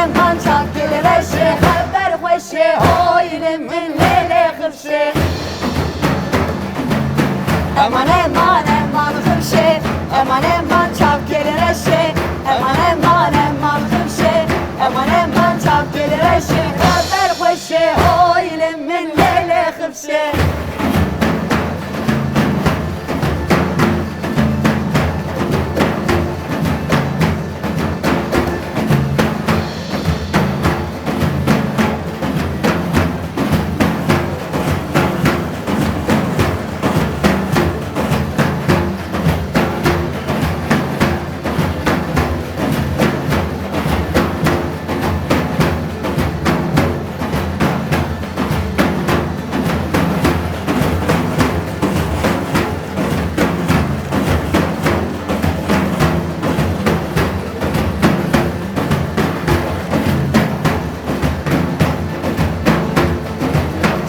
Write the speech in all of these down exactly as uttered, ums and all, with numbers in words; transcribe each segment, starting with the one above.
Eman çavkê li reşê, xeber xweşê, oy li min lê lê xifşê. Eman, eman, eman xifşê, eman, eman çavkê li reşê, eman, eman, eman xifşê, eman, eman çavkê li reşê, xeber xweşê, oy li min lê lê xifşê.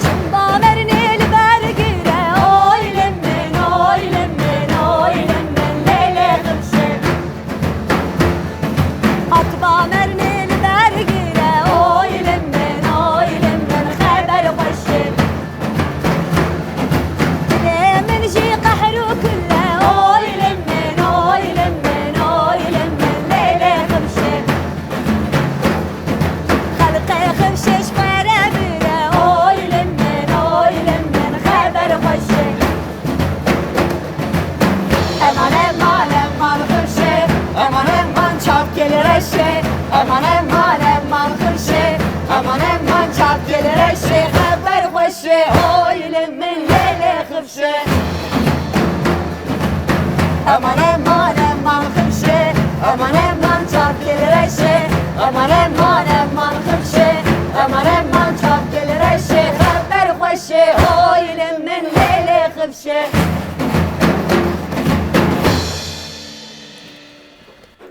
Çimba mernê li ber gire, oy li min, oy li min, oy li min, lê lê xifşê. Atiba mernê li ber gire, oy li min, oy li min, xeber xweşê. Dilê min jî qehr û kul e, oy li min, oy li min, oy li min, lê lê xifşê. Xelqê xifşê ji xwe re bire, oy li min, oy li min, xeber xweşê. Eman, eman, eman xifşê, eman, eman çavkê li reşê, eman, eman, eman xifşê, eman, eman çavkê li reşê, xeber xweşê, oy li min lê lê xifşê. Eman, eman, eman xifşê, eman, eman çavkê li reşê, eman, eman, eman xifşê, eman, eman çavkê li reşê, xeber xweşê, oy li min lê lê xifşê.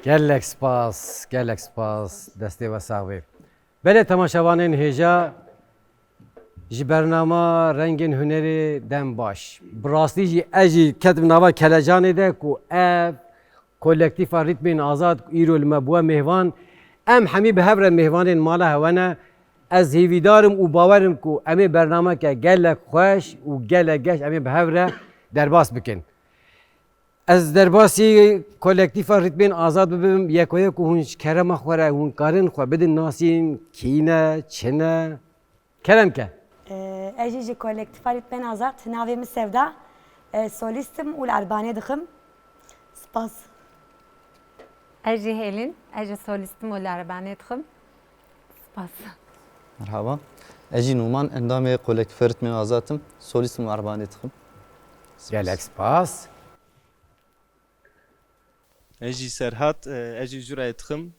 Gelek spas, gelek spas. Destê we sax bê. Belê temaşevanên hêja, ji bernama Rengên Hunerê dem baş. Bi rastî jî ez jî ketim nava kelecanê de ku ev Kolektîfa Rîtmên Azad îro li me bûye mêvan. Em hemî bi hev re mêvanên mala hewe ne. Ez hêvîdar im û bawer im ku em ê bernameke gelek xweş û gelek geş em ê bi hev re derbas bikin. Ez derbasî Kolektîfa Rîtmên Azad bibim, yeko yeko hûn ji kerema xwe re hûn karin xwe bidin nasîn, kî ne, çi ne? Kerem ke. Ee, ez jî ji Kolektîfa Rîtmên Azad, navê min Sevda, ee, solîst im û li Erbanê dixim. Spas. Ez jî Hêlîn, ez jî solîst im û li Erbanê dixim. Spas. Merhaba. Ez jî Nûman, endamê Kolektîfa Rîtmên Azad im, solîst im û Erbanê dixim. Spas. Gelek spas. Ez jî Serhat, e, ez jî Jurayê dixim.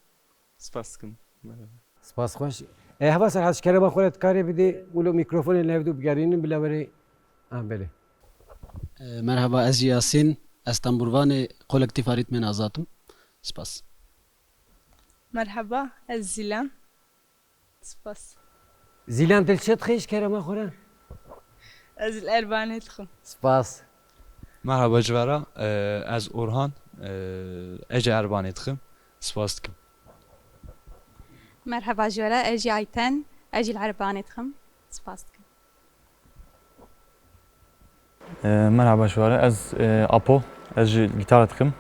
Spas dikim. Merhaba. Spas xweş. E, heva Serhat, ji kerema xwe re dikarê bidê, wilo mîkrofonên li hevdû bigerînin, bila werê. Ah, belê. E, merhaba, ez jî Yasîn, ez tembûrvanê Kolektîfa Rîtmên Azad im. Spas. Merhaba, ez Zîlan. Spas. Zîlan, tu li çi dixî ji kerema xwe re? Ez li Erbanê dixim. Spas. Merhaba ji we re, e, ez Orhan, e, ez jî Erbanê dixim. Spas dikim. Merhaba ji we re, ez jî Ayten, ez jî li Erbanê dixim. Spas dikim. E, merhaba ji we re. Ez, e, Apo. Ez jî gîtar dikim.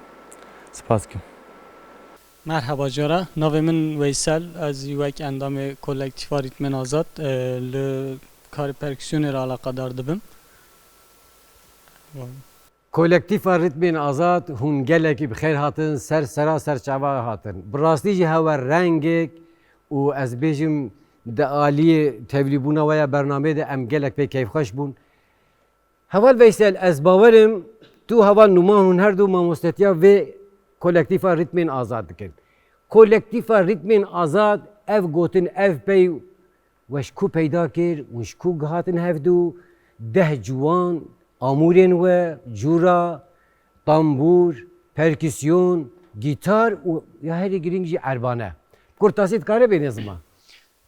Spas dikim. Merhaba ji we re. Navê min Weysel. Ez jî wek endamê Kolektîfa Rîtmên Azad, e, li karê perküsyonê re alaqedar dibim. Kolektîfa Rîtmên Azad, hûn gelekî bi xêr hatin, ser sera ser çava hatin. Bi rastî jî hewe rengek û ez bêjim di aliyê tevlîbûna we ya bernameyê de em gelek pê keyfxweş bûn. Heval Veysel, ez bawer im tu heval Nûman hûn her du mamostetiya vê Kolektîfa Rîtmên Azad dikin. Kolektîfa Rîtmên Azad ev gotin, ev pey we ji ku peyda kir û ji ku gihatin hevdû? Deh ciwan, amûrên we, cûra, tambûr, perküsyon, gîtar û ya herî girîng jî erbane. Kurtasî dikare bêne ziman?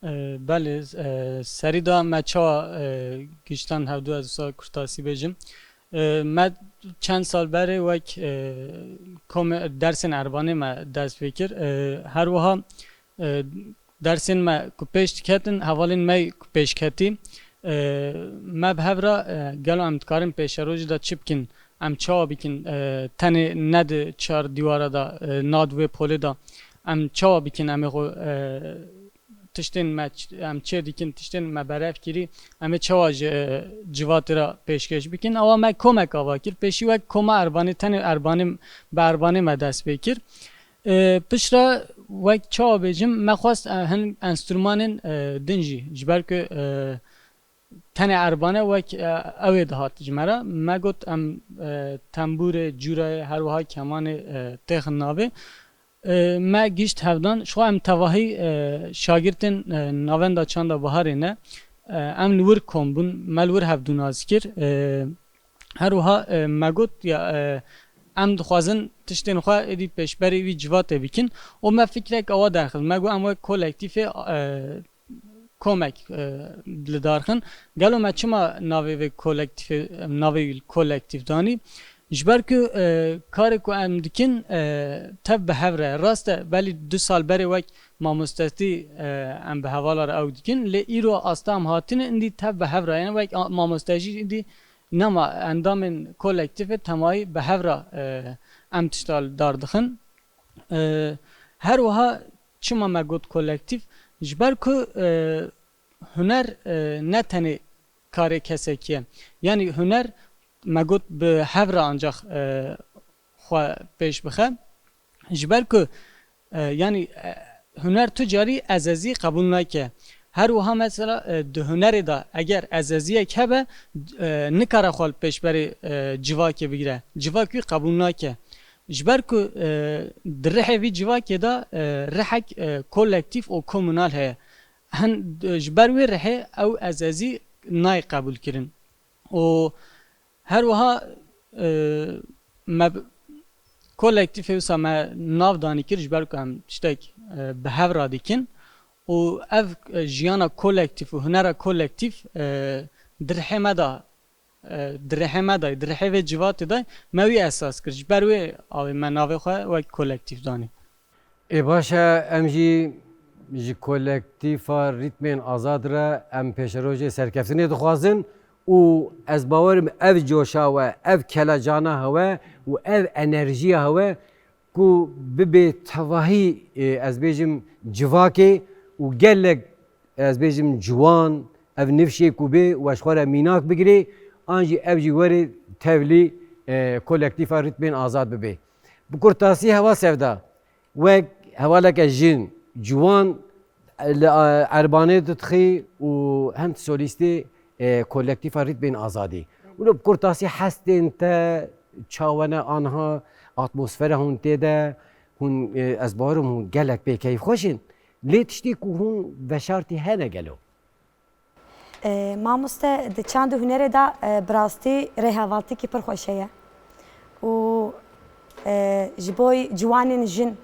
E, belê, e, serî de me çawa, e, giştand hevdû, ez wisa kurtasî bêjim. E, me çend sal berê wek, e, komê dersên erbanê me dest pê kir. E, her wiha, e, Dersên me ku pêş diketin, hevalên me ku pêş ketî, e, me bi hev re, e, gelo em dikarin pêşerojê de çi bikin? Em çawa bikin? E, tenê ne di çar dîwara de, e, na di wê polê de em çawa bikin? Em ê xwe, e, tiştên me ç-, em çê dikin, tiştên me berevkirî, em ê çawa ji, e, civatê re pêşkêş bikin? Awa me komek ava kir. Pêşî wek koma Erbanê, tenê Erbanê, bi Erbanê me dest pê kir. E, piştre wek çawa bêjim, me xwest, e, hin enstrûmanên, e, din jî, ji ber ku, e, tenê Erbane wek, e, ew ê dihat ji me re. Me got em, e, tembûrê, cûrayê, her wiha kemanê, e, têxin navê. E, me gişt hevdan, ji xwe em tevahî, e, şagirtên, e, Navenda Çanda Biharê ne. E, em li wir kom bûn, me li wir hevdû nas kir. E, her wiha, e, me got, ya, e, em dixwazin tiştên xwe êdî pêşberî vî civatê bikin û me fikrek awa derxist. Me got em wek kolektîfê, e, komek, e, li dar xin. Gelo me çima navê vê kolektîfê, navê wî kolektîf danî? Ji ber ku, e, karê ku em dikin, e, tev bi hev re ye. Rast e, belî du sal berê wek mamostetî, e, em bi hevala re ew dikin, lê îro asta em hatine, îndî tev bi hev re ye. Yani wek a-, mamostejî îndî nema endamên kolektîfê temayî bi hev re, e, em tişta li dar dixin. E, her wiha çima me got kolektîf? Ji ber ku, e, huner, e, ne tenê karê kesekî ye. Yanî huner me got bi hev re ancax, e, xwe pêş bixe. Ji ber ku, e, yanî, e, huner tu carî ezezî qebûl nake. Her wiha mesela, e, di hunerê de eger ezeziyek hebe, e, nikare xwe li pêşberê, e, civakê bigire. Civak wî qebûl nake. Ji ber ku, e, di rihê vî civakê de, e, rihek, e, kolektîf û komunal heye. Hin, e, ji ber wê rihê ew ezezî nayê qebûlkirin. Û her wiha, e, me b-, kolektîfê wisa me nav danî kir, ji ber ku em tiştek, e, bi hev re dikin û ev, e, jiyana kolektîf û hunera kolektîf, e, di rihê me de, e, di rihê me de, di rihê vê civatê de me wî esas kir. Ji ber wê awê me navê xwe wek kolektîf danî. Ê baş e, em jî ji kolektîfa Rîtmên Azad re em pêşerojê serkeftinê dixwazin û ez bawer im ev coşa we, ev kelacana hewe û ev enerjiya hewe ku bibe tevahî, ê, ez bêjim civakê û gelek, ez bêjim ciwan, ev nifşê ku bê we ji xwe re mînak bigirê, an jî ev jî werê tevlî, ê, kolektîfa Rîtmên Azad bibe. Bi kurtasî hewa Sevda, wek hevaleke jin, ciwan, li, e, Erbanê didixî û hem solîstê, e, kolektîfa Rîtmên Azadî. Wilo bi kurtasî hestên te çawa ne anha, atmosfera hûn tê de, hûn, e, ez bawerim hûn gelek pê keyfxweş in. Lê tiştê ku hûn veşartî hene gelo? E, mamoste, di çand û hunerê de, e, bi rastî rêhevaltîkî pir xweş heye. Û, e, ji bo ciwanên jin,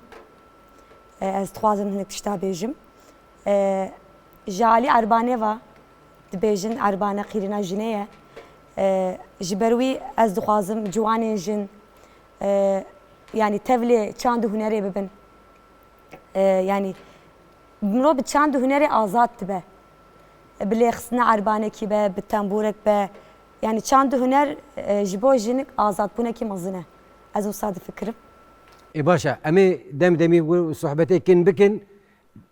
e, ez dixwazim hinek tişta bêjim. E, ji alî Erbanê ve dibêjin, Erbane qîrîna jinê ye. E, ji ber wî ez dixwazim ciwanên jin, e, yanî tevlê çand û hunerê bibin. E, yanî mirov bi çand û hunerê azad dibe. Bi lêxistina erbanekî be, bi tembûrek be. Yanî çand û huner, e, ji bo jinik azadbûnekî mezin e. Ez wisa difikirim. Ê baş e, em ê dem demî wir sohbetê kin bikin.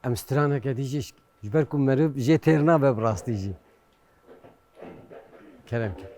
Em straneke dî jî, ji ber ku meriv jê têr nabe bi rastî jî. Kerem ke.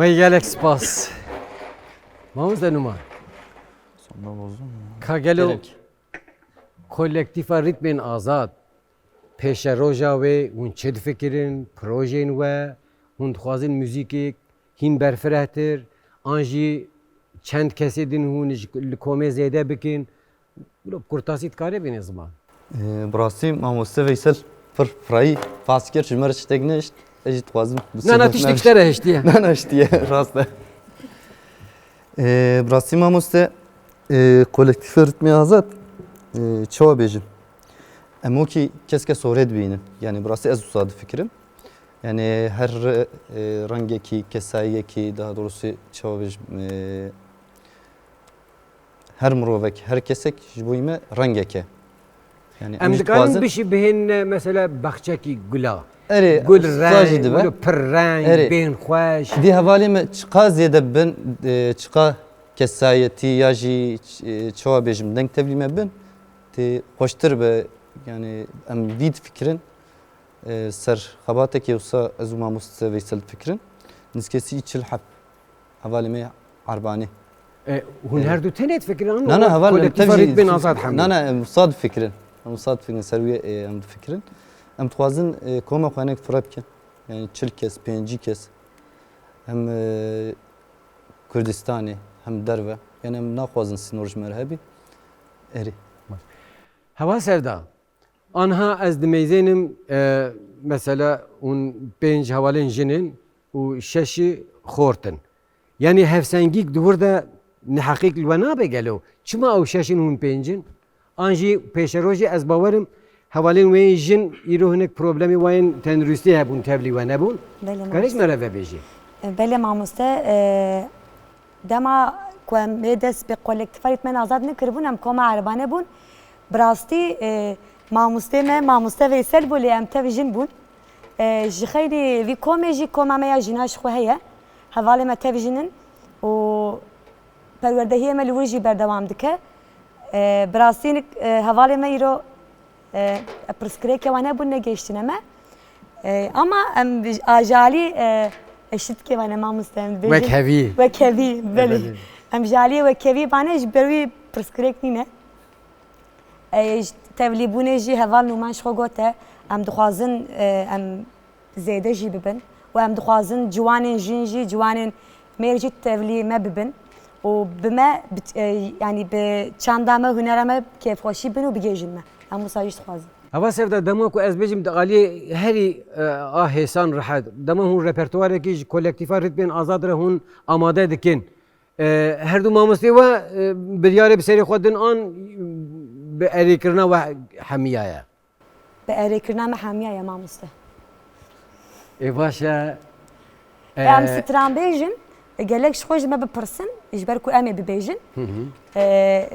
Wey gelek spas. Mamoste Nûman. Sonda bozuldu mu? Ka gelo Gerek. Kolektîfa Rîtmên Azad pêşeroja wê hûn çi difikirin, projeyên we, hûn dixwazin muzîkek hîn berfirehtir, an jî çend kesê din hûn ji, li komê zêde bikin? Wilo bi kurtasî dikarê bîne ziman. Ee, bi rastî mamoste Veysel pir firayî fas kir, ji me re tiştek nehişt. Ez jî dixwazim bi Na, na, sînor tiştek nehişt. Ji te re hiştiye. Na, na, hiştiye, rast e. Ee, bi rastî mamoste, ee, kolektîfê Ritmê Azad, ee, çawa bêjim? Em wekî kes kes hore dibînin. Yani bi rastî ez wisa difikirim. Yani her, ee, rengekî, kesayiyekî, daha doğrusu çawa bêjim, ee, her mirovek, her kesek ji bo me rengek e. Yani Em em jî dikarin dixwazin bişî bihênine mesela baxçekî gula. Erê, Gul wisa jî reng, dibe. Gul pir reng, Erê. Bên xweş. Di hevalê me çiqa zêde bin, e, çiqa kesayetî ya jî, e, çawa bêjim, deng tevlî me bin, tê xweştir be. Yani em vî difikirin, e, ser xebatekê wisa ez û mamoste Veysel difikirin. Nizkesî çil heb. Hevalê me Erbanî. E, hûn E, her du tenê difikirin, an Na, na, heval em Kolektifa tev jî Rîtmên Azad hemû? Na, na, em wisa difikirin. Em wisa difikirin, ser wî, e, em difikirin. Em dixwazin, e, koma xwe hinek fire bikin. Yani çil kes, pêncî kes. Hem, e, Kurdistanê, hem derve. Yani em naxwazin sînor ji me re hebî. Erê. Heval Sevda, Anha ez dimeyzênim, e, mesela hûn pênc hevalên jin in û şeşî xort in. Yanî hevsengîk di wir de neheqîk li we nabe gelo? Çima ew şeş in hûn pênc in? An jî pêşerojê ez bawerim hevalên wê yên jin îro hinek problemê wayên tenduristiyê hebûn, tevlî we nebûn. Belê, Karê mamoste. Ji me re vebêjî. Belê mamoste, e, dema ku em ê dest bi kolektîfa Ritmên Azad nekiribûn, em koma erebane bûn. Bi rastî, e, mamostê me, mamoste Veysel bû, lê em tev jin bûn. E, ji xeyrî vî komê jî koma me ya jina ji xwe heye. Hevalê me tev jin in û perwerdehiyê me li wir jî berdewam dike. E, bi rastî nik, e, hevalê me îro, e, pirsgirêkê wan hebûn, negihiştine me. E, ama em bi ajalî, e, eşîtkê wane mamoste, em dibêjin. Wekhevî. Wekhevî, belê. Belê. Em ji aliyê wekhevî bane, ji ber wî pirsgirêk nîne. E, ji tevlîbûnê jî heval Nûman ji xwe gote, em dixwazin, e, em zêde jî bibin û em dixwazin ciwanên jin jî, ciwanên mêr jî tevlî me bibin û bi me, bi, e, yanî bi çanda me, hunera me kêfxweşî bin û bigihêjin me. Em wisa jî dixwazin. Heval Sevda, dema ku ez bêjim di aliyê herî, e, a hêsan rehet, dema hûn repertuarekî ji kolektîfa Ritmên Azad re hûn amade dikin, e, her du mamostê we, e, biryarê bi serê xwe din an bi erêkirina we hemiyaye? Bi erêkirina me hemiyaye mamoste. Ê baş e. Em, e, stranbêj in, gelek ji xwe ji me bipirsin, ji ber ku em ê bibêjin. Hı hı. E,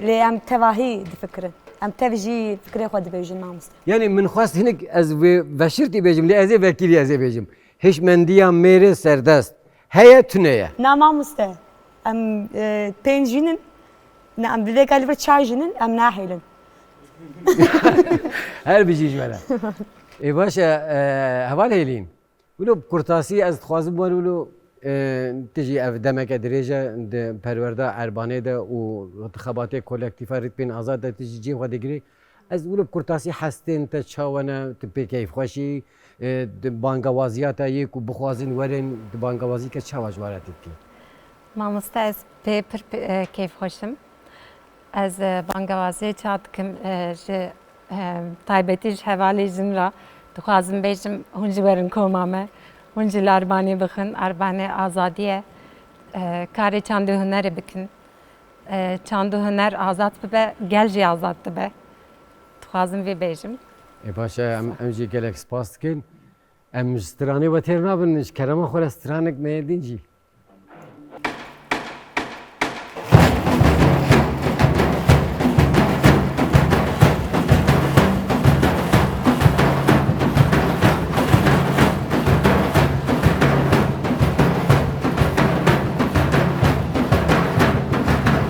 lê em tevahî difikirin. Em tev jî fikrê xwe dibêjin mamoste. Yanî min xwest hinek ez vê veşirtî bêjim, lê ez ê vekirî ez ê bêjim. Hişmendiya mêrê serdest heye, tune ye? Na mamoste. Em, e, pênc jin in. Ne, em bi vê kalî vir çar jin in, em nahêlin. Her bijî ji me re. Ê baş e, e, heval Hêlîn. Wilo bi kurtasî ez dixwazim wer wilo, e, tu jî ev demeke dirêj e di perwerda Erbanê de û di xebatê kolektîfa Ritmên Azad de tu jî cihê xwe digirî. Ez wilo bi kurtasî hestên te çawa ne, tu pê keyfxweş î, e, di bangewaziya te yê ku bixwazin werin, di bangewazî ke çawa ji we re tu dikî? Mamoste, ez pê pir pê, e, keyfxweş im. Ez, e, bangewaziyê çawa dikim, e, ji, e, taybetî ji hevalê jin re dixwazim bêjim, hûn jî werin koma me, hûn jî li Erbanê bixin, Erbanê azadî ye, e, karê çand û hunerê bikin. E, çand û huner azad bibe, gel jî azad dibe. Dixwazim vê bêjim. Ê baş e, em, em jî gelek spas dikin. Em ji stranê we têr nabin, ji kerema xwe re stranek me yê din jî.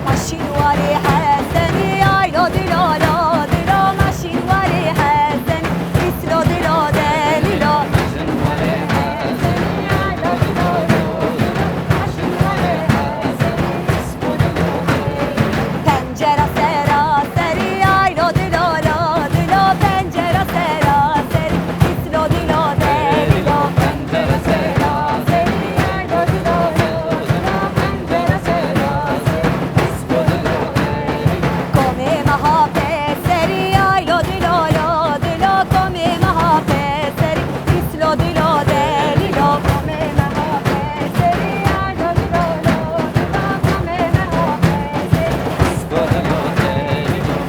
Maşîn warê Hesenî, ay lo dilo lo dilo, maşîn warê Hesenî, îs lo dilo delî lo. Pencera sera serî, ay lo dilo lo dilo, pencera sera serî, îs lo dilo delî lo. Komê meha pêserî, ay lo dilo lo dilo, komê meha pêserî, îs lo dilo delî lo. Komê meha pêserî, ay lo dilo lo dilo, komê meha pêserî, îs lo dilo delî lo.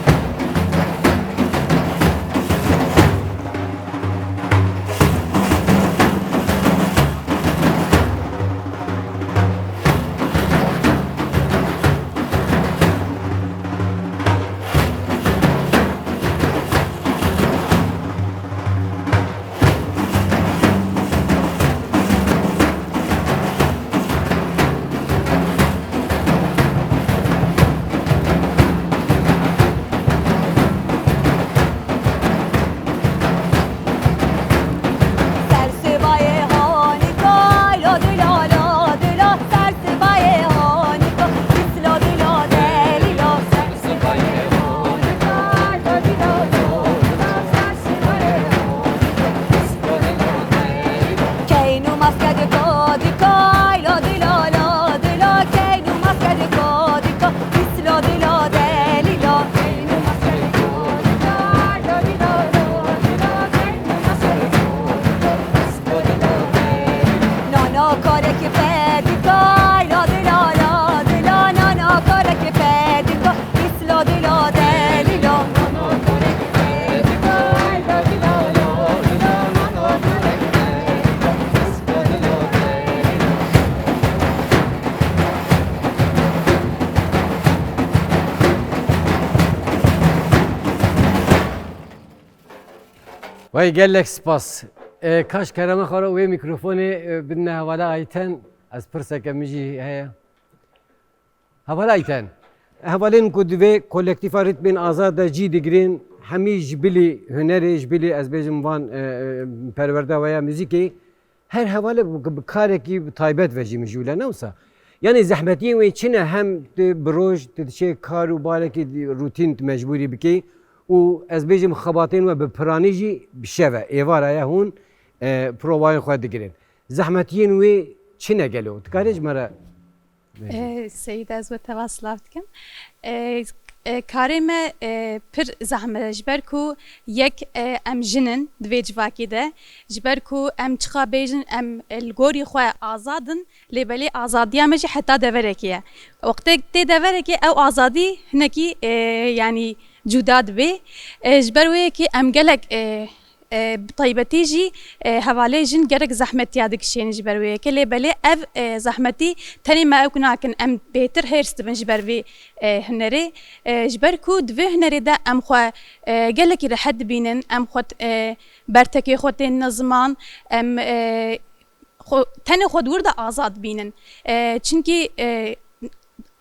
Wey gelek spas. E, kaş kerema xwe re wê mîkrofonê, e, bidine hevala Ayten. Ez pirseke min jî heye. Hevala Ayten. Hevalên ku di vê kolektîfa Ritmên Azad de cî digirin, hemî ji bilî hunerê, ji bilî ez bêjim van, e, e, perwerda we ya muzîkê, her hevalê bi, bi karekî bi taybet ve jî mijûl e, ne wisa? Yanî zehmetiyên wê çi ne? Hem tu bi roj tu diçê kar û barekî rûtîn tu mecbûrî bikî û ez bêjim xebatên we bi piranî jî bi şev e, êvara ye hûn, e, provayên xwe digirin. Zehmetiyên wê çi ne gelo? Dikarê ji me re bêjî? E, Seyîd, ez we teva silav dikim. E, e, karê me, e, pir zehmet e, ji ber ku yek, e, em jin in di vê civakê de, ji ber ku em çiqa bêjin, em, e, li gorî xwe azad in, lê belê azadiya me jî heta deverekê ye. Wextê tê deverekê ew azadî hinekî, e, yanî cuda dibe. E, ji ber wê yekê em gelek, e, e, bi taybetî jî, e, hevalê jin gelek zehmetiya dikişênin ji ber wê yekê. Lê belê ev, e, zehmetî tenê me ew nakin, em bêhtir hêrs dibin ji ber vê, e, hunerê. E, ji ber ku di vê hunerê de em xwe, e, gelekî rehet dibînin, em xwe, e, bertekê xwe tên ziman, em, e, xwe, tenê xwe di wir de azad bînin. E, çimkî, e,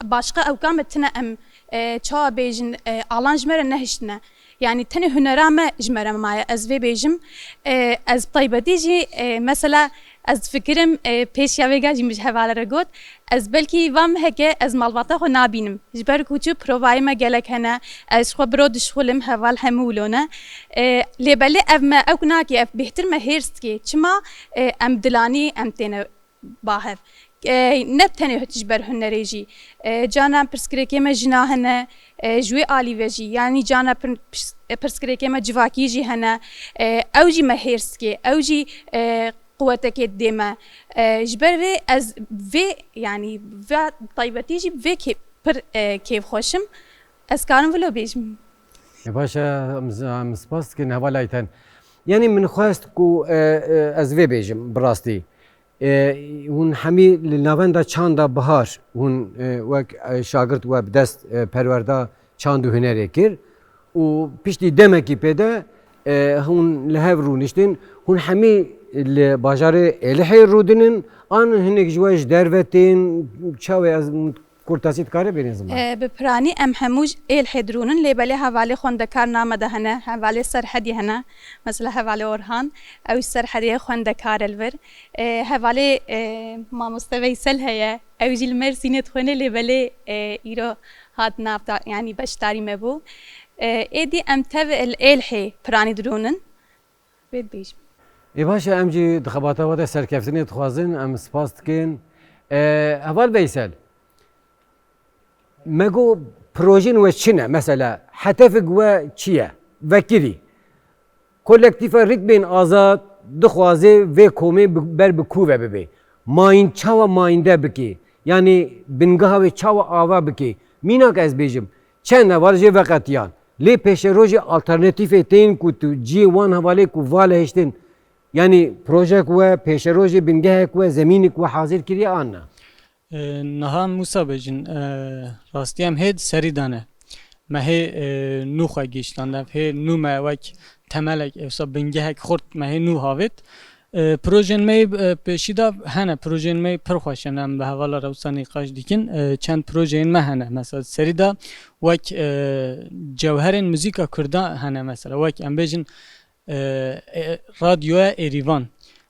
başqa ewka me tine em, e, çawa bêjin, e, alan ji me re nehiştine. Yanî tenê hunera me ji me re maye. Ez vê bêjim, e, ez bi taybetî jî, e, mesela ez difikirim, e, pêşiya vêga jî min ji hevalê re got, ez belkî va meheke ez malbata xwe nabînim. Ji ber ku çi provayê me gelek hene, ez ji xwe biro dişxulim, heval hemû wilo ne. E, lê belê ev me ew nake, ev bêhtir me hêrs dike. Çima, e, em dilanî em têne ba hev. E, ne tenê ji ber hunerê jî. E, carna pirsgirêkê me jina hene, e, ji wê alî ve jî. Yanî carna pir-, pirs-, pirsgirêkê me civakî jî hene. E, ew jî me hêrs dike. Ew jî, e, quwetekê didê me. E, ji ber vê ez vê, yanî vê taybetî jî vê kê-, pir, e, kêfxweş im. Ez karim vilo bêjim. E, baş e, em, em spas dikin hevalê Ayten. Yanî min xwest ku, e, e, ez vê bêjim bi rastî. E, hûn hemî li navenda çanda bihar hûn, e, wek, e, şagirt we bi dest, e, perwerda çand û hunerê kir û piştî demekî pê de, e, hûn li hev rûniştin. Hûn hemî li bajarê Êlihê rûdinin an hinek ji we ji derve tên? Çawa ez kurtasî dikare bêrîn ziman? E, bi piranî em hemû ji Êlihê dirûnin, lê belê hevalê xwendekar name de hene, hevalê Serhedî hene. Mesela hevalê Orhan, ew ji Serhedê ye, xwendekar e li vir. E, hevalê, e, mamoste Veysel heye, ew jî li Mersînê dixwêne, lê belê, e, îro hat nav da, yanî beşdarî me bû. E, êdî em tev li Êlihê piranî dirûnin. Vê dibêjim. Ê baş e, em jî di xebata we de serkeftinê dixwazin, em spas dikin. E, heval Veysel, me got projên we çi ne? Mesela hedefik we çi ye? Vekirî. Kolektîfa Ritmên Azad dixwaze vê komê bi, ber bi ku ve bibe? Mayîn çawa mayînde bike? Yanî bingeha wê çawa ava bike? Mînak ez bêjim, çend heval jê veqetiyan. Lê pêşerojê alternatîfê tên ku tu cihê wan hevalê ku va lihiştin, yanî projek we, pêşerojê bingehek we, zemînik we hazir kiriye an na? E, niha Mûsa bêjin, e, rastî em hê di serî de ne. Me hê, e, nû xwe gihiştand, ev hê nû me wek temelek, ewsa bingehek xurt me hê nû havêt. E, projên me yê, e, pêşî de hene, projên me yê pir xweş in, em bi hevala re wisa nîqaş dikin. E, çend projeyên me hene, mesela serî de wek, e, cewherên muzîka kurda hene, mesela wek em bêjin, e, e, Radyoya Êrîvan.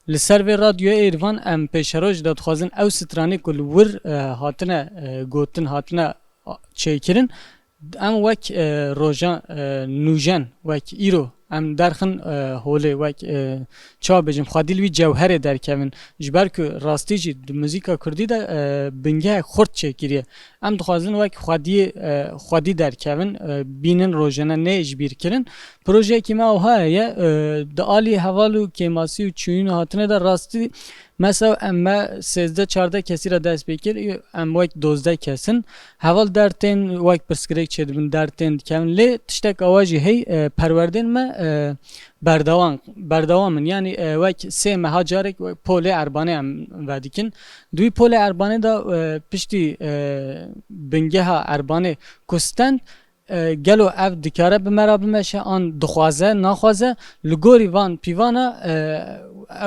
Li ser vê Radyoya Êrîvan em pêşeroj de dixwazin ew stranê ku li wir, e, hatine, e, gotin, hatine, a, çêkirin, em wek, e, roja, e, nûjen, wek îro em derxin, e, holê, wek, e, çawa bêjim, xwedî li wî cewherê derkevin. Ji ber ku rastî jî di muzîka kurdî de, e, bingehek xurt çêkiriye. Em dixwazin wek xwediyê, e, xwedî derkevin, e, bînin rojane nê ji bîr kirin. Projeyekî me ew heye, e, di alî heval û kêmasî û çûyîn û hatinê de rastî mesela em me sêzdeh çardeh kesî re dest pê kir, em wek dozdeh kes in. Heval der tên wek pirsgirêk çêdibin, der tên dikevin. Lê tiştek awa jî hey, e, perwerdên me, e, berdewam, berdewam in. Yanî, e, wek sê meha carek wek polê Erbanê em vedikin. Di wî polê Erbanê de, e, piştî, e, bingeha Erbanê ku stend, E, gelo ev dikare bi me re bimeşe an dixwaze, naxwaze, li gorî van pîvana, e,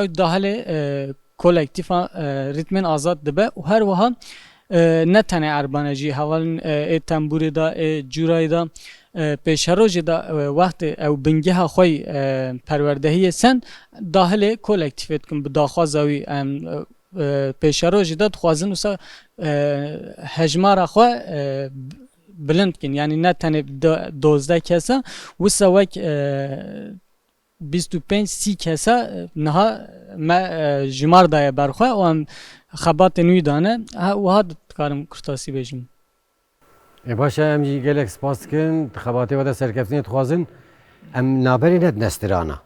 ew dahilê, e, kolektîfa, e, rîtmên azad dibe û her wiha, e, ne tenê erbane jî hevalên, e, ê tembûrê de, ê cûrayê de, e, pêşerojê de, e, wextê ew bingeha xwe yî, e, perwerdehiyê sen dahilê kolektîfê dikin bi daxwaza wî em, e, e, pêşerojê de dixwazin wisa, e, hejmara xwe, e, bilind kin. Yanî ne tenê do-, dozdeh kesa, wisa wek, e, bîst û pênc sî kesa, e, niha me, e, jimar daye ber xwe û em xebatên wî dane. Ha, wiha dikarim kurtasî bêjim. Ê baş e, em jî gelek spas dikin. Di xebatê we de serkeftinê dixwazin. Em navberê nedine strana.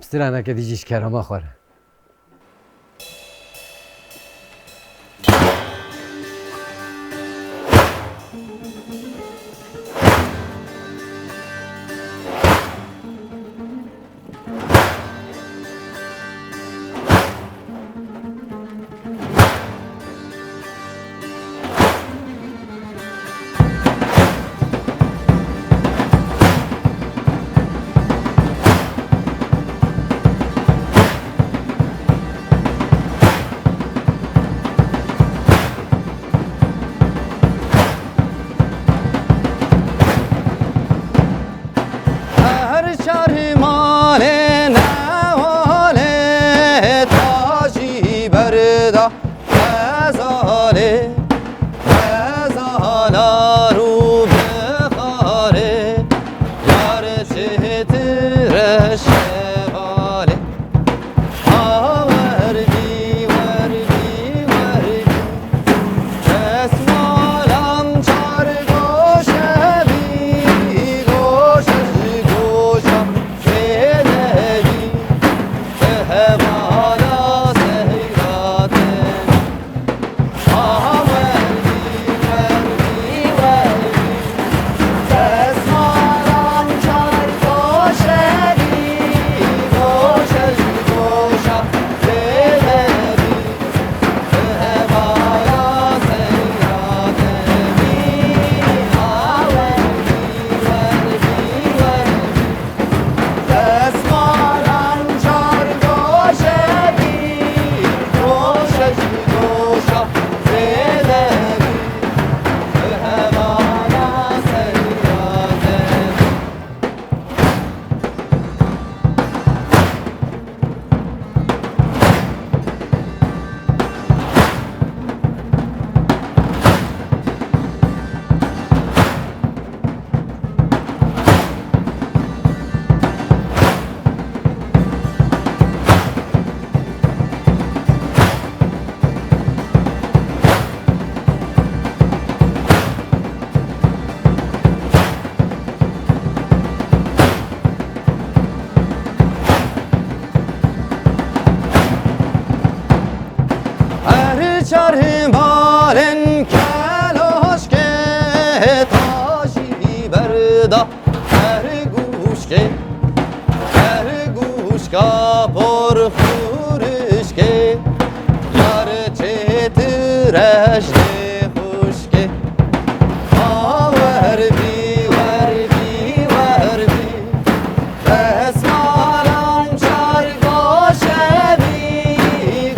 Straneke dî jî ji kerema xwe re. Her çar malên hevalê tajî berda xezalê, xezala rû bi xarê, yar çêtir e şevalê. A wer bî, wer bî, wer bî. Destmalan çar goşe bî, goşe ji goşa vê devî, bi hevala seyra tena. Destmalan çar goşe bî, goşe ji goşa zêde bî, bi hevala seyra zêde. Her çar balên keloşkê tajî berda. Her guşkê, her guşka por xurişkê, yar çêtir e ji dê xuşkê. A wer bî, wer bî, wer bî. Destmalan çar goşe bî,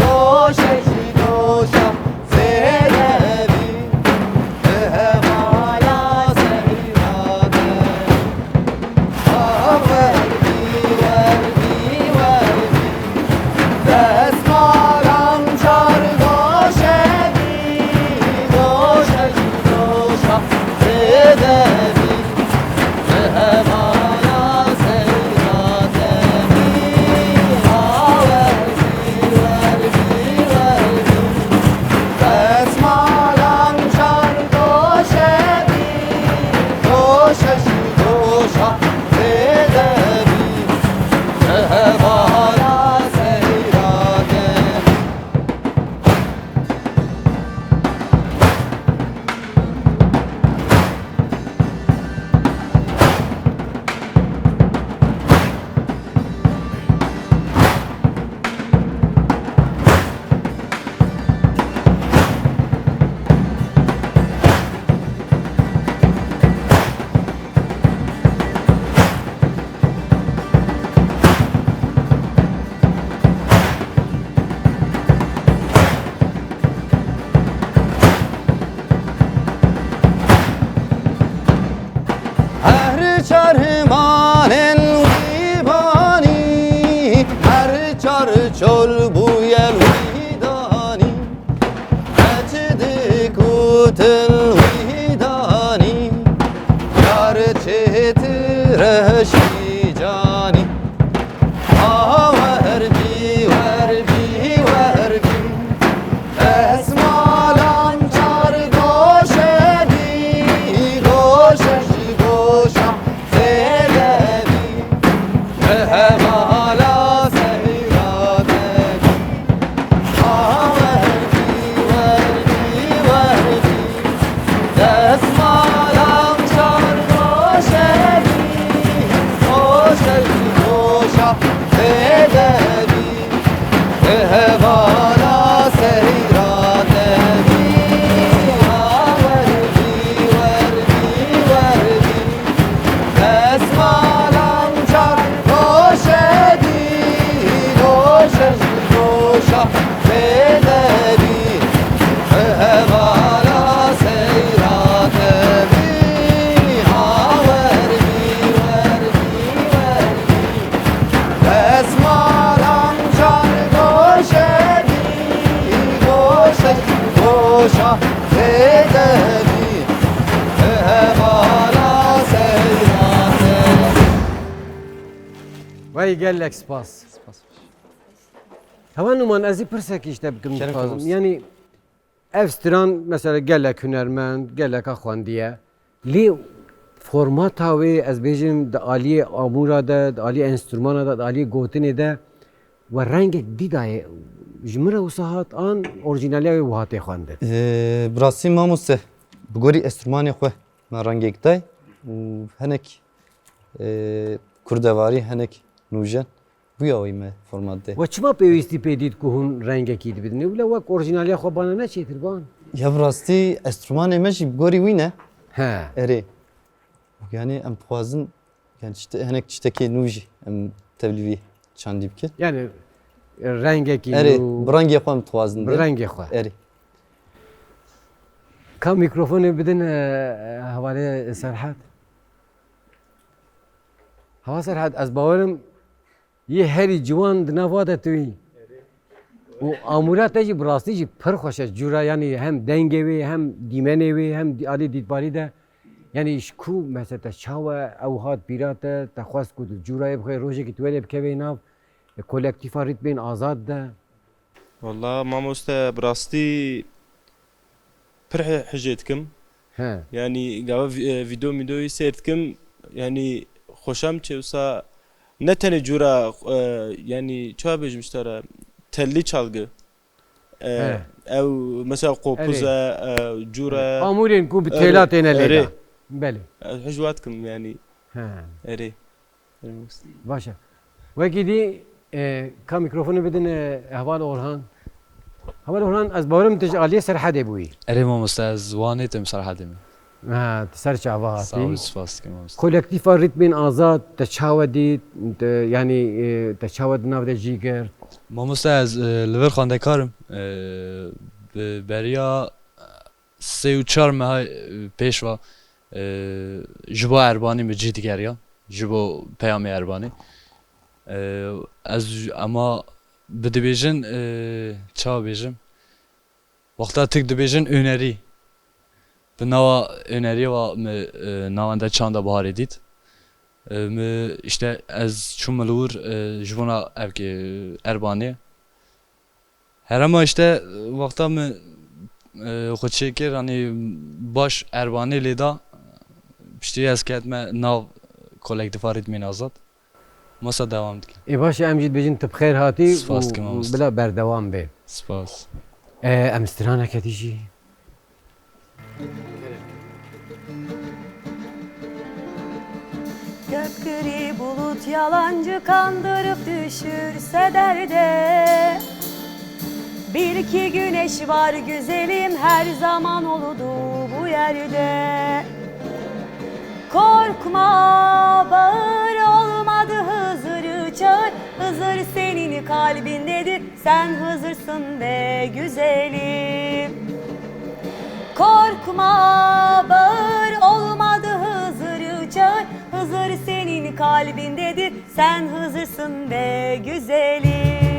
goşe ji goşa zêde bî. Bi hevala seyra de. A wer bî, wer bî, wer bî. Destmalan çar goşe bî, Her çar çol bûye li wî danî, keçik û til wî danî, yar çêtir e ji wî canî. A wer bî, wer bî, wer bî, destmalan çar goşe bî, goşe ji goşa zêde bî. Bi hevala seyra te bî. A wer bî, wer bî, wer bî, destmalan çar goşe bî, goşe ji goşa zêde bî. Bi hevala seyra te bî. A wer bî, wer bî, wer bî, destmalan çar goşe bî, goşe ji goşa zêde bî. Bi hevala seyra te bî. A wer bî, wer bî, wer bî, destmalan çar goşe bî, goşe ji goşa zêde bî. Bi hevala seyra te bî. Wey gelek spas. Spas. Hewa Numan, ez ê pirsekî ji te bikim. Kerem dixwazim. Kavas. Yanî ev stran mesela gelek hunermend, geleka xwendiye. Lê formata wê, ez bêjim, di aliyê amûra de, di aliyê enstrûmana de, di aliyê gotinê de we rengek dî daye. Ji min re wisa hat an orîjinaliya wê wiha tê xwendin? Ee, bi rastî mamoste, bi gorî enstrûmanê xwe me rengek day û hinek, ee, kurdevarî, hinek nûjen. Bûya wî me format de. We çima pêwîstî pê dît ku hûn rengekî dibidinê? Wila wek orîjinaliya xwe bana ne çêtir ban? Ya bi rastî enstrûmanê me jî bi gorî wî ne. He. Erê. Yani em dixwazin, yani tişte-, hinek tiştekê nû jî em tevlî vî çandî bikin. Yani, e, rengekî Erê, nû, bi rengê xwe em dixwazin bi de. Rengê xwe. Erê. Ka mîkrofonê bidin, e, e, hevalê Serhat. Heval Serhat, ez bawerim yê herî ciwan di nav wa de tu yî. Û amûra te jî bi rastî jî pir xweş e. Cûra, yanî hem dengê wê, hem dîmenê wê, hem dî-, alî dîtbarî de. Yanî ji ku mesela te çawa ew hat bîra te, te xwest ku tu cûrayê bixwê, rojekî tu welê bikevê nav, e, kolektîfa rîtmên azad de? Walla mamoste, bi rastî pir hi-, hijê dikim. He. Yanî gava vî-, e, vîdeo mîdeoyî seyr dikim, yanî xweşa min çê wisa ne tenê cûra, e, yanî çawa bêjim ji te re, tellî çalgı. E, He. Ew mesela qopuz Erê. E, e, cûr e. Amûrên ku bi Erê, têla têne erê. Lêda. Belê. Ez hijwa dikim yanî. He. Erê. Erê mamoste. Baş e. Wekî dî, e, ka mîkrofonê bidin, e, Heval Orhan. Heval Orhan, ez bawerim tu ji aliyê Serhedê bûyî. Erê mamoste, ez Wanê tim, Serhedê me. Ha, tu ser çava hatî. Sağ ol, spas dikim mamoste. Kolektîfa Rîtmên Azad te çawa dît? Te, yanî, e, te çawa di nav de cî girt? Mamoste, ez, e, li vir xwendekar im. E, bi beriya sê û çar meha, e, pêş ve, e, ji bo Erbanî min cih digeriya, ji bo peyamê Erbanî. E, ez, ema bi dibêjin, e, çawa bêjim? Wexta tirk dibêjin önerî. Bi nava önerî ve min, e, navenda Çanda Baharê dît. E, min, işte, ez çûm li wir, e, ji bona ev, e, Erbanê. Herema işte, wexta min, e, xwe çêkir, hani baş Erbanê lê da, piştî ez ketime nav kolektifa Rîtmên Azad. Masa dewam dike. Ê baş e, em jî dibêjin tu bi xêr hatî Spas û dikim, mamoste. Bila berdewam bê. Spas. E, em straneke dî jî. Köpgri bulut yalancı kandırıp düşürse derde. Bil ki güneş var güzelim, her zaman oldu bu yerde. Korkma, bağır, olmadı Hızır'ı çağır. Hızır senin kalbindedir, sen Hızır'sın be güzelim. Korkma, bağır, olmadı Hızır'ı çağır. Hızır senin Kalbindedir, sen Hızırsın be güzelim.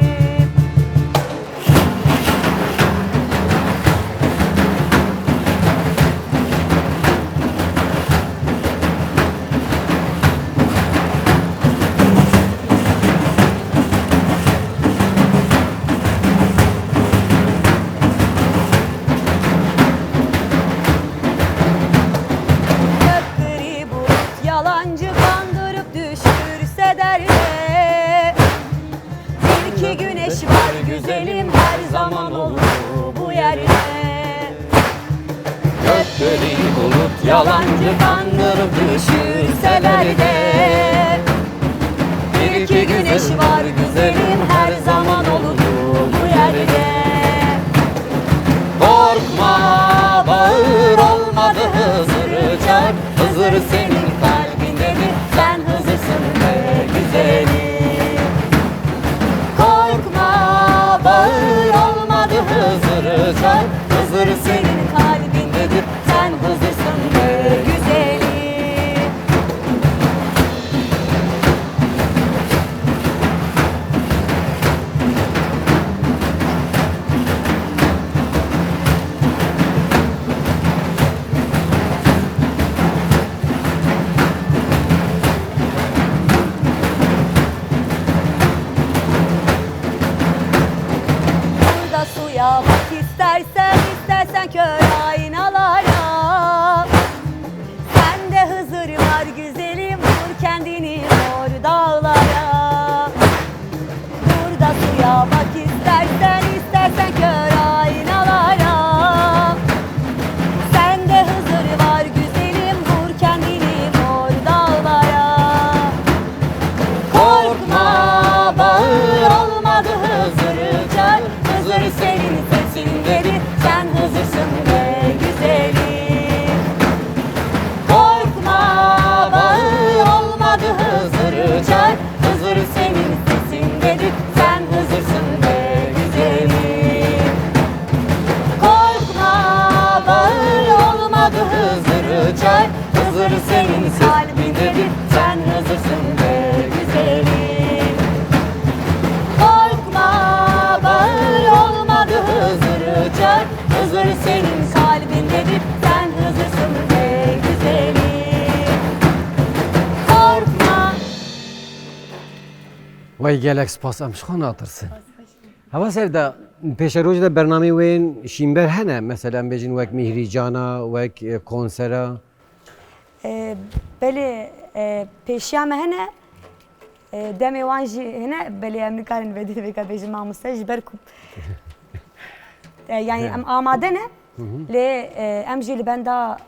Gök gri bulut yalancı kandırıp düşürse derde. Bir ki güneş var güzelim, her zaman olur bu yerde. Gök gri bulut yalancı kandırıp düşürseler de. Bir ki güneş var güzelim, her zaman olur bu yerde. Korkma, bağır, olmadı Hızır çağır. Hızır senin kalbindedir, sen Hızırsın be güzelim. Korkma, bağır, olmadı Hızır çağır. Hızır senin kalbindedir, sen Hızırsın be güzelim. Burada suya bak istersen, istersen kör aynalara. Sende Hızır var güzelim, vur kendini mor dağlara. Burada suya bak istersen, istersen kör aynalara. Sende Hızır var güzelim, vur kendini mor dağlara. Korkma, bağır, olmadı Hızır çağır. Hızır senin sesindedir, sen Hızırsın be güzelim. Korkma, bağır, olmadı Hızır çağır. Hızır senin sesindedir, sen Hızırsın be güzelim. Korkma, bağır, olmadı Hızır çağır. Hızır senin kalbindedir, sen Hızırsın be güzelim. Korkma, bağır, olmadı Hızır çağır. Hızır senin kalbindedir, sen Hızırsın be güzelim. Korkma. Wey gelek spas, em ji xwe natirsin. Hewa Sevda, pêşerojê de bernameyên we yên şînber hene, mesela em bêjin wek Mîhrîcana, wek, e, konsera? E, belê, e, pêşiya me hene, e, demê wan jî hene, belê em nikarin vê dî vêka bêjin mamoste, ji ber ku, e, yani He. em amade ne, Hı hı. lê, e, em jî li benda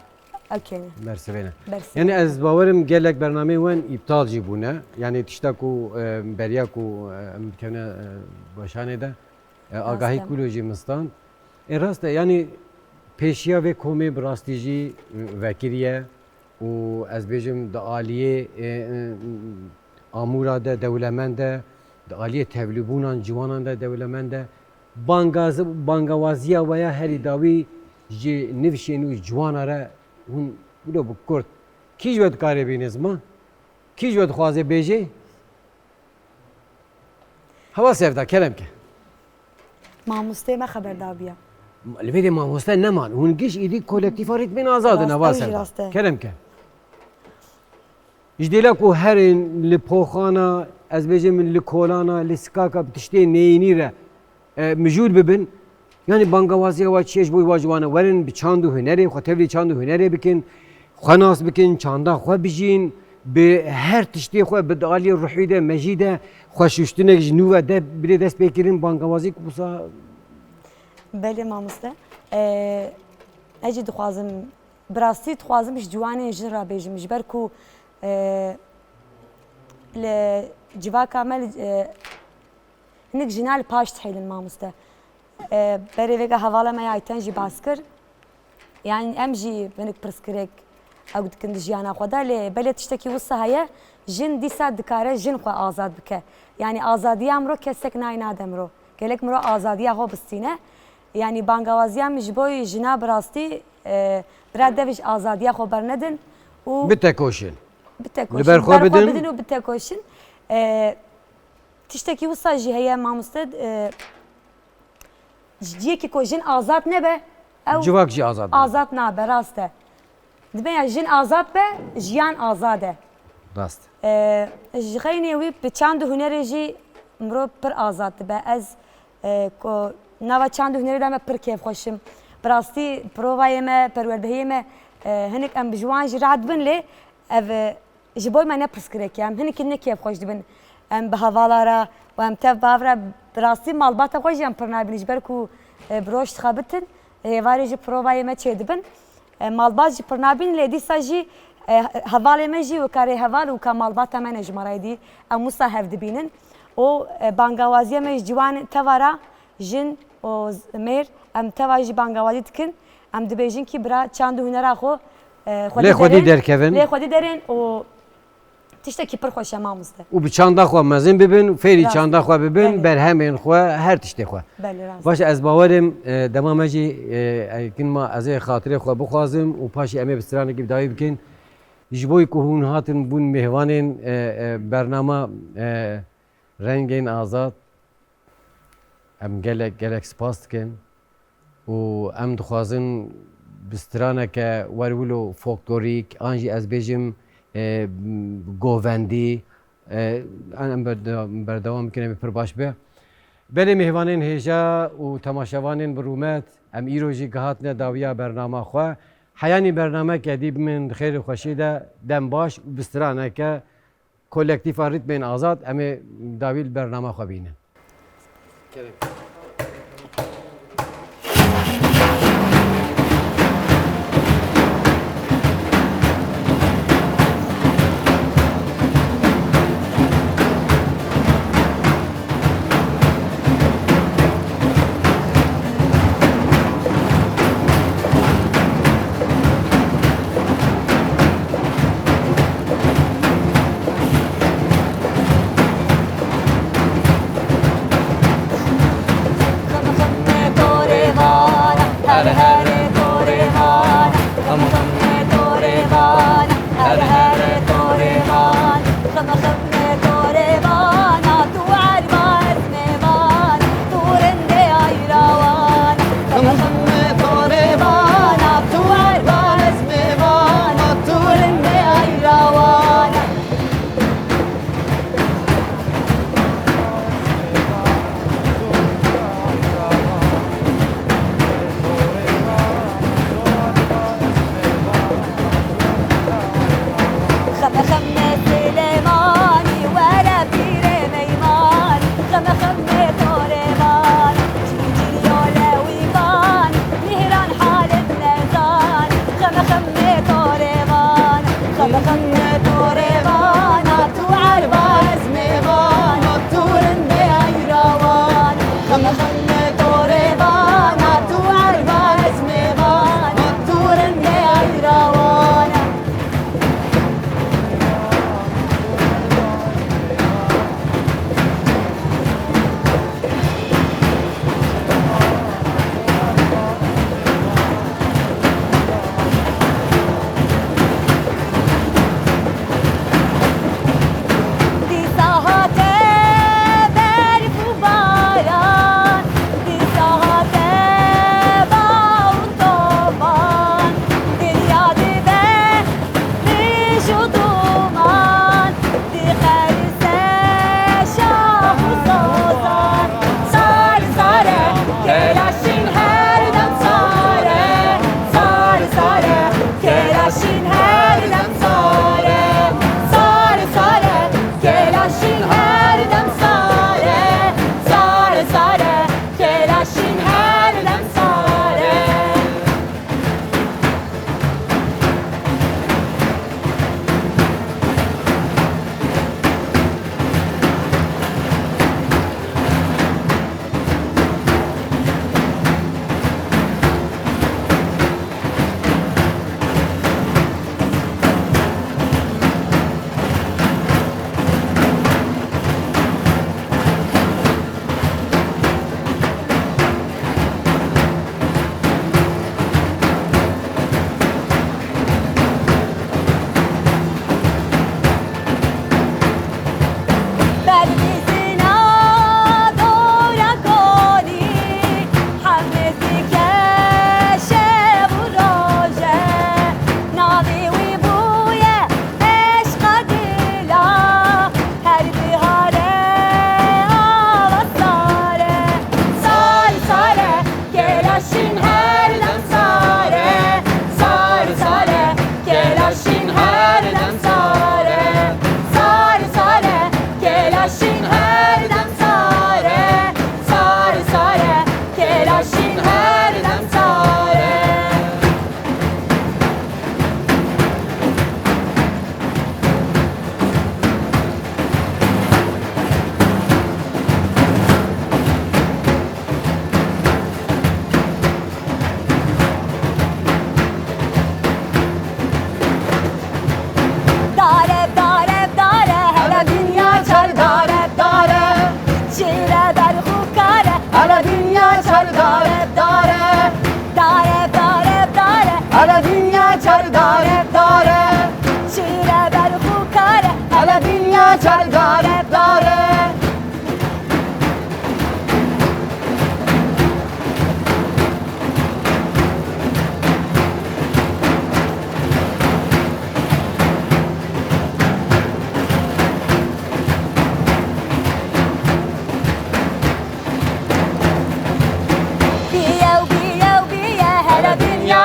ew kêne. Bersivê ne. Bersivê. Yani ez bawerim gelek bernameyên wan îptal jî bûne. Yani tişta ku, e, beriya ku, e, em dikevine, e, weşanê de, e, Agahî Rast e. Kûlo jî min stand. E, rast e, yani pêşiya vê komê bi rastî jî, e, vekiriye û ez bêjim di aliyê, e, e, amûra de dewlemend e, di aliyê tevlîbûnan ciwanan de dewlemend e. Bangaz-, bangawaziya we ya herî dawî ji nivşên û ciwana re hûn wilo bi kurt. Kî ji we dikare bîne ziman? Kî ji we dixwaze bêje? Hewa Sevda, kerem ke. Mamosteyê me xeber dabiya. Li vê de mamoste neman. Hûn giş êdî kolektîfa Rîtmên Azad in, Rast, Hewa ew jî Sevda. rast e. Kerem ke. Ji dêla ku herên li poxana, ez bêjim li kolana, li sikaka bi tiştê neyînî re, e, mijûl bibin, yanî bangawaziya we çi ye ji bo wa ji wan e? Werin bi çand û hunerê, xwe tevlî çand û hunerê bikin, xwe nas bikin, çanda xwe bijîn, bi her tiştê xwe, bi di aliyê ruhî de, mejî de, xwe şuştinek ji nû ve de bidê destpêkirin, bangawazî ku wisa Belê mamoste. E, ez jî dixwazim, bi rastî dixwazim ji ciwanên jin re bêjim, ji ber ku, e, li civaka me, e, hinek jina li paş dihêlin mamoste. E, berê vêga hevala me ya Ayten jî bas kir. Yani em jî hinek pirsgirêk ew dikin di jiyana xwe de, lê belê tiştekî wisa heye, jin dîsa dikare jin xwe azad bike. Yani azadiya miro kesek nayê nade miro. Gelek miro azadiya xwe bistîne. Yani bangawaziya min ji bo jina bi rastî, e, bira dev ji azadiya xwe bernedin û Bitekoşin. bitekoşin. Li ber xwe bidin û bitekoşin. E, tiştekî wisa jî heye mamoste, e, ciyekî ku jin azad nebe, ew civak jî azad nabe. Azad nabe, rast e. Dibe ya jin azad be, jiyan azad e. Rast. E, ji xeynê wî bi çand û hunerê jî mirov pir azad dibe. Ez, e, ku nava çand û hunerê de me pir kêfxweş im. Bi rastî provayê me, perwerdehiyê me, e, hinek em bi ji wan jî rahat bin lê ev, e, ji bo me ne pirsgirêk e. Em hinekî ne kêfxweş dibin. Em bi hevala re û em tev bav re bi rastî malbata xwe jî em pir nabînin. Ji ber ku, e, bi roj dixebitin, êvarê jî provayê me çêdibin. E, malbat jî pir nabînin, lê dîsa jî, e, hevalê me jî weka rêheval û weka malbata me ne ji me re dî. Em wisa hev dibînin. Û, e, bangawaziya me ji ciwan teva re, jin û z-, mêr, em teva jî bangawazî dikin. Em dibêjin kî bira çand û hunera xwe, e, xwedî derin. Lê xwedî derkevin. Lê xwedî derin û tiştekî pir xweş e mamoste. Û bi çanda xwe mezin bibin, fêrî çanda xwe bibin, belê, berhemên xwe, her tiştê xwe. Belê, rast. Baş e, ez bawer im, e, dema me jî, e, e, kin ma ez ê xatirê xwe bixwazim û paşê em ê bi stranekî bi dawî bikin. Ji bo ku hûn hatin bûn mêvanên, e, e, bernama, e, Rengên Azad, em gelek, gelek spas dikin û em dixwazin bi straneke wer wilo folklorîk, an jî ez bêjim, e, govendî, e, em berde-, berdewam bikin, em ê pir baş be. Belê mêvanên hêja û temaşevanên bi rûmet, em îro jî gihatine dawiya bernama xwe. Heyanî bernameke dî bimin di xêr û xweşî de, dem baş û bi straneke Kolektîfa Rîtmên Azad, em ê dawî li bernama xwe bînin.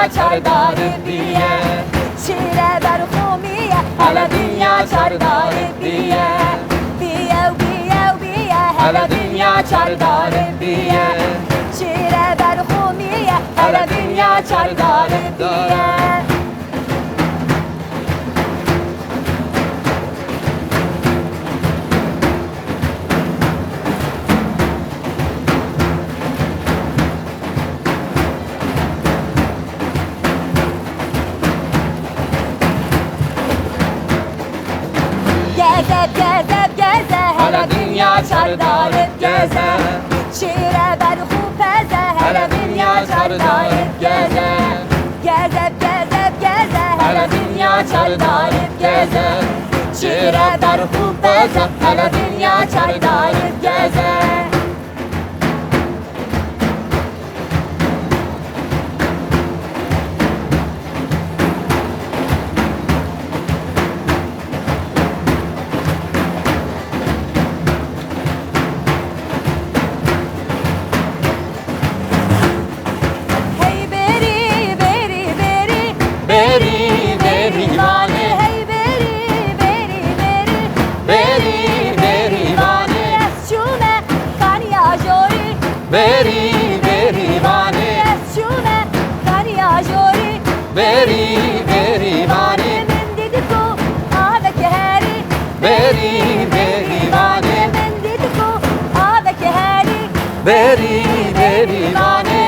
Çardarê biye, şîre berxûmiye, hele dinya çardarê biye. Biye û biye û biye, hele dinya çardarê biye. Şîre berxûmiye, hele dinya çardarê biye. Geze, geze, geze, hele dinya çardarê geze. Şîre berxû peze, hele dinya çardarê geze. Geze, geze, geze, hele dinya çardarê geze. Şîre berxû peze, hele dinya çardarê geze. Hey berî, berî, berî. Berî, berî vanê. Hey berî, berî, berî. Berî, berî vanê. Ez çûme kaniya jorî. Berî, berî vanê. Ez çûme kaniya jorî. Berî, berî vanê. Min dît ku avek herî. Berî, berî vanê. Min dît ku avek herî. Berî, berî vanê.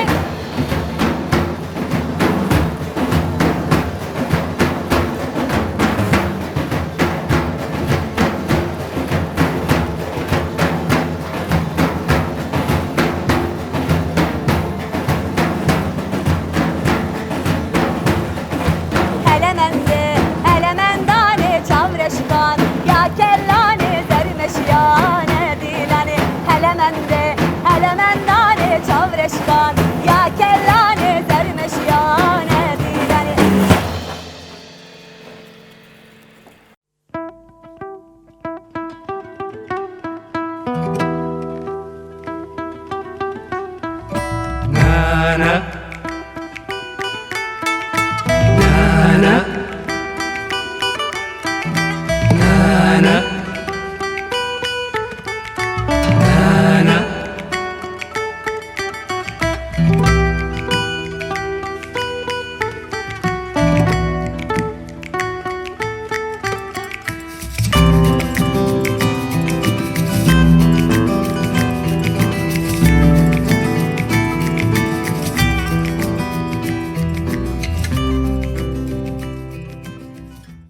Hele mendê, hele mendanê çavreşkan, ya kellanê zermeşiyane dîlanê. Hele mendê, hele mendanê çavreşkan,